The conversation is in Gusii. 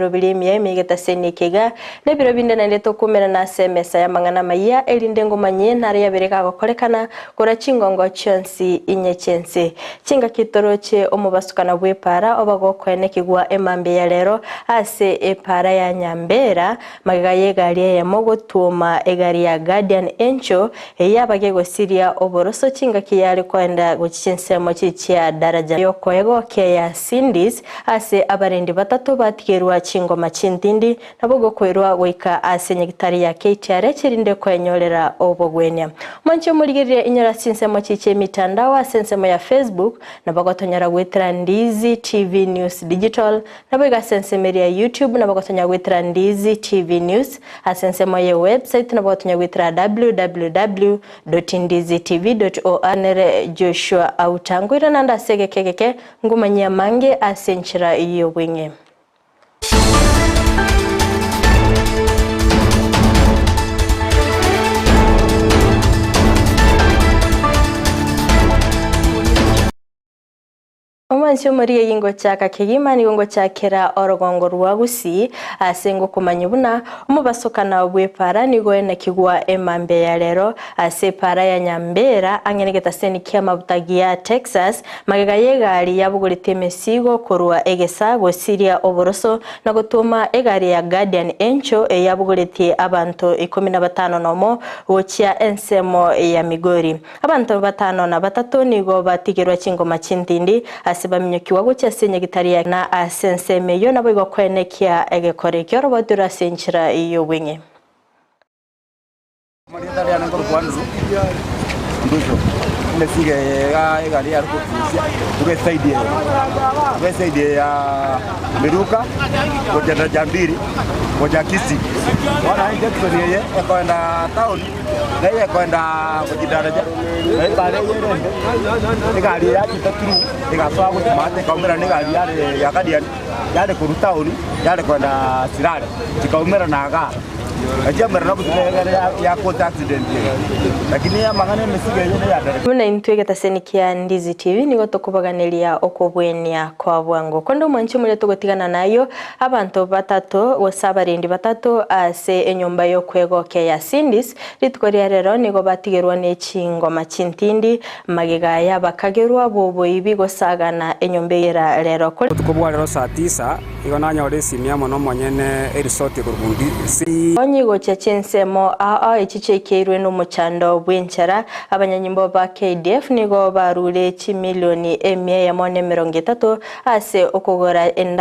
emeroberi emiya ime y'egetaseni eke iga, na ebiro binde naende tokumerana ase emesa y'amang'ana amayia, erinde ngomanyie nare yabere gagokorekana korwa chingongo chionsi inye chi'ense. Chingaki toroche omobasukano bw'epaara oba gokoenekigwa emambia ya rero ase epaara ya Nyambera, Magega y'egari eyemo gotuoma egari ya Guardian Angel, eyio yabaga egosiria oboroso chingaki yare koenda gochia chinsemo chichia daraja y'okoegokia ya Cindy's, ase abarendi batato batigerwa chingoma chintindi, nabo gokoirwa goika ase nyagitari ya KTRH erinde koenyorera obogwenia. Mwanche omorigererie inyore ase chinsemo chichia emitandao ase ensemo ya Facebook, nabo gotonyora goetera Ndizi TV News Digital, Naboigo ase ensemo eria ya YouTube nabo gotonya goetera Ndizi TV News, ase ensemo ye website nabo gotonya goetera www.ndizitv.org Nere Joshua Auta nkoirana naende ase egeka egeke ngomanyie amange ase enchera y'obweng'e. Omwanchi omorigeyi ngochaka kegima nigo ngochakera orogongo rwa Gusii ase ngokomanya buna omobasokano bw'epaara nigo oenekigwa emambia ya rero ase epaara ya Nyambera ang'e negetaseni ki'amabuta gia Texas magega y'egari yabogoretie emesigo korwa egesa gosiria oboroso na gotwoma egari ya Guardian Angel eyabogoretie abanto ikomi na batano nomo gochia ensemo ya Migori. Abanto batano na batato nigo batigerwa chingoma chintindi, ase baminyokigwa gochia ase enyagitari ya na ase ensemo eyio naboigo koenekia egekora ekio oroboti ore ase enchera y'obweng'e. Amarieta riane nkorokwa Andrew Nducho, emesigo eye iga egari yare kotusia korwa eside eye, korwa eside eye ya Miruka gochia Daraja Mbili gochia Kisii. Bono ejunction eye ekoenda town. Na eyekoenda gochia daraja, na ebara eye ere embe, egari eye yachete through, egasoa gochia maate ekaumera na egari yare ya Guardian, yare korwa town, yare koenda Sirare, chikaumerana igaa. Na chiaumerana obotuko egere ya cause accident eye. Lakini amang'ana emesigo eye neya daraja. Buna intwe egetaseni kia Ndizi TV nigo tokobaganeria okobwenia kwa bwango. Konde omwanchi omoria togotigana nayio, Abanto batato, gose abarendi batato, ase enyomba y'okwegokia ya Sindis, rituko ria rero nigo batigerwa ne chingoma chintindi, magega y'abakagerwa b'oboibi gosagana enyomba eyera rero. Kore. Obotuko bwa rero saa tisa igo nanyora esimi amo nomonyene erisoti ekorokwa Ndi. Onye gochia chinsemo ao echi chiaikeirwe nomochando bw'enchara, abanyanyimbo ba KDF nigo barure chimilioni emia eyemo na emerongo etato ase okogora endagera.